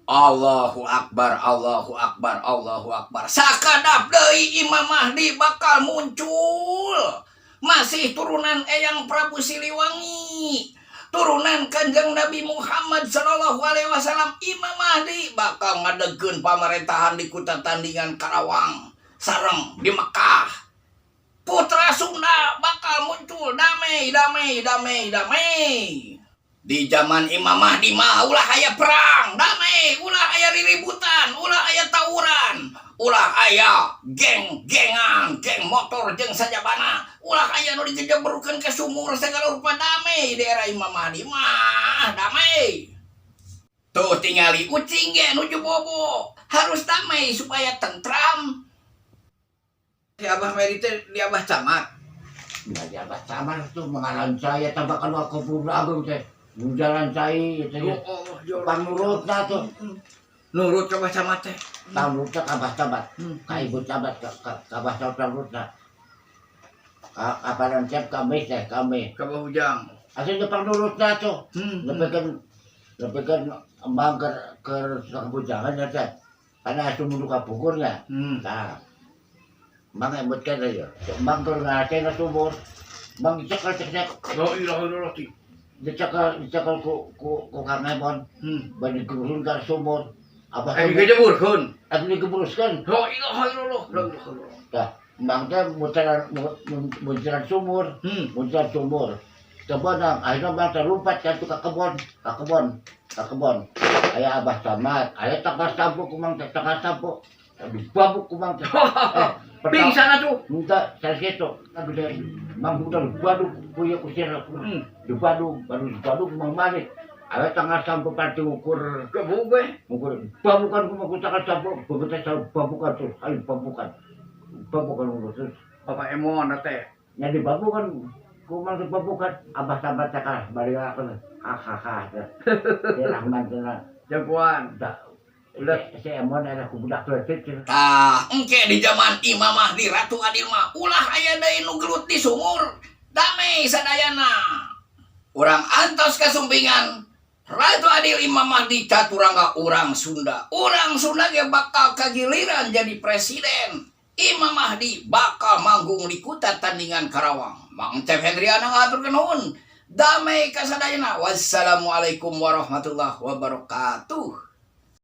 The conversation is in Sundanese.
Allahu Akbar, Allahu Akbar, Allahu Akbar. Sakadap deui Imam Mahdi bakal muncul. Masih turunan Eyang Prabu Siliwangi. Turunan Kanjeng Nabi Muhammad Sallallahu Alaihi Wasallam. Imam Mahdi bakal ngadegkeun pamerintahan di Kuta Tandingan Karawang sareng di Mekah. Putra Sunda bakal muncul. Damai, damai, damai, damai. Di zaman Imam Mahdi mah ulah aya perang, damai, ulah aya riributan, ulah aya tawuran, ulah aya geng-gengan, geng motor jeung sajabana, ulah aya nu digejeburkeun ke sumur segala rupa. Damai di era Imam Mahdi mah, damai. Tuh, tingali ucing ge nuju bobo, harus damai supaya tentram. Si Abah Meri teh di Abah Camat. Nah, di Abah Camat tuh mengalan saya tambah kalau aku agung teh. Jalan cai itu ya. Oh, ya. Panurutna tuh. Nurut ke Abah Camat teh. Panurutna ka Abah Camat. Ka Ibu Camat, ka Abah Camat panurutna. Ka kapanan siap kami teh kami. Ka Abah Ujang. Asli panurutna tuh. Lebih kan embang ke kebujangan ya teh. Karena sumur ka pugurnya. Nah, Mang emot kan aja. Mang keur ngarasain na sumur. Mang dicekal cek cek. La ilaha illallah. Dicekal dicekal ku Kang Emon. Bari digeburkeun ka sumur. Abah Eh, digejeburkeun. Atuh digeburuskeun. La ilaha illallah. La ilaha illallah. Tah, Mang teh muteran munceran sumur, munceran sumur. Kebon akhirnya Mang teh lompat kan tuh ka kebon, ka kebon, ka kebon. Aya Abah Camat, aya tangkal sampeu ku Mang teh, tangkal sampeu. Dibabuk ku Mang teh. Eh, Pingsan atuh. Minta saya gitu. Gede. Mang udah dibaduk kuya kusir. Dibaduk, baru dibaduk Mang balik. Aya tangkal sampeu parti ukur Gebug we. Ukur babukan ku mau tangkal sampeu, begitu saya babukan terus, ayo babukan. Babukan terus. Bapak Emon teh. Yang dibabukan ku mang dibabukan Abah Camat teh kalah balik aku. Hahaha. Si Rahman cenah. Jagoan. Da, si Emon ada ku budak leutik cenah. Tah, engke di zaman Imam Mahdi Ratu Adil mah ulah aya deui nu gelut di sumur. Damai sadayana. Urang antos kasumpingan Ratu Adil Imam Mahdi Caturangga urang Sunda. Urang Sunda ge bakal kagiliran jadi presiden. Imam Mahdi bakal manggung di Kuta Tandingan Karawang. Mang Cep Hendriana ngaturkeun nuhun. Damai kasadayana. Wassalamualaikum warahmatullahi wabarakatuh.